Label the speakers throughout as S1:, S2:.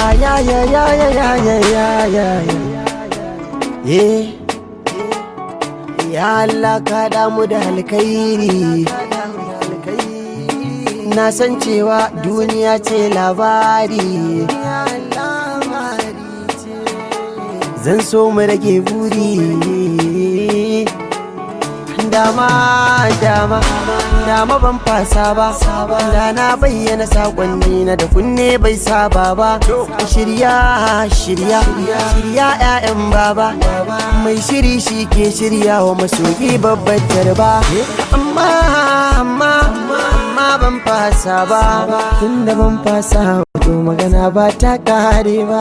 S1: Ya ya ya ya ya ya ya ya ya. Ya Allah, ka damu da alkhairi. Na san cewa duniya ce labari. Zan so mu rage buri. Dama dama dama ban fasa ba, da na bayyana sakonni na da kunne bai saba ba. Shirya shirya shirya, 'ya'yan baba, mai shiri shi ke shirya wa masoyi babbar tarba. Amma amma amma ban fasa ba, tunda ban fasa, to magana ba ta kare ba.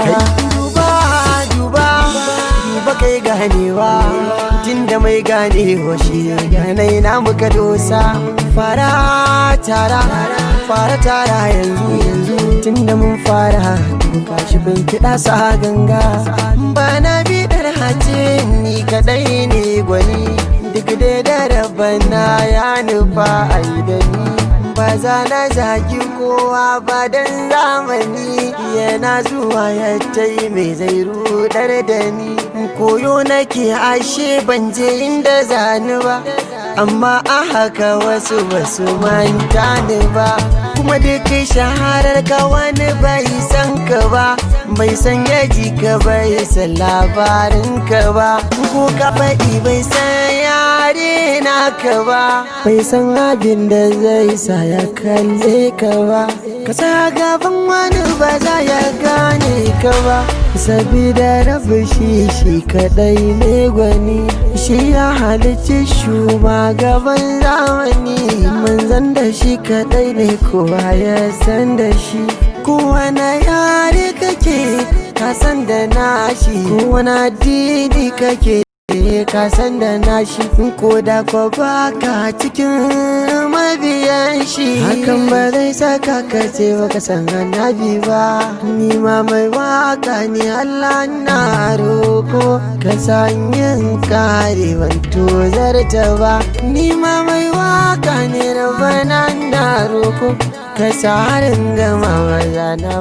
S1: Duba duba duba, kai ganewa, tunda mai ganewa shi ganai na muka dosa. Fara tara, fara tara yanzu yanzu, tunda mun fara kashi bin kiɗa sa ganga. Ba na bidar hace ni kadai ne gwani, duk dai da rabana ya nufa ai da ni. Ba za na zagi kowa ba, dan zamani yana zuwa ya tai, mai zai rudar da ni? Koyo nake, ashe ban je inda zani ba, amma a haka wasu basu manta ni ba. Kuma duk shaharar ka, wani bai san ka ba, bai san yaji ka, bai san labarin ka ba. Ko ka faɗi, bai san yare naka ba, bai san abin da zai sa ya kalle ka ba. Ka sa gaban wani, ba za ya gane ka ba, sabida rabu shi shi kadai ne gwani. Shi ya halicci gaban zamani, manzan da shi kadai ne kowa ya san da shi. Kowane yare kake, ka san da nashi. Kowane addini kake, ka san da nashi. Ko da ko baka cikin mabiyan shi, hakan ba zai saka ka ce baka san Annabi ba. Ni ma mai waka ni, Allah na roko ka san yin kare ban tozarta ba. Ni ma mai waka ne, Rabana na roko ka sa harin gama maza na.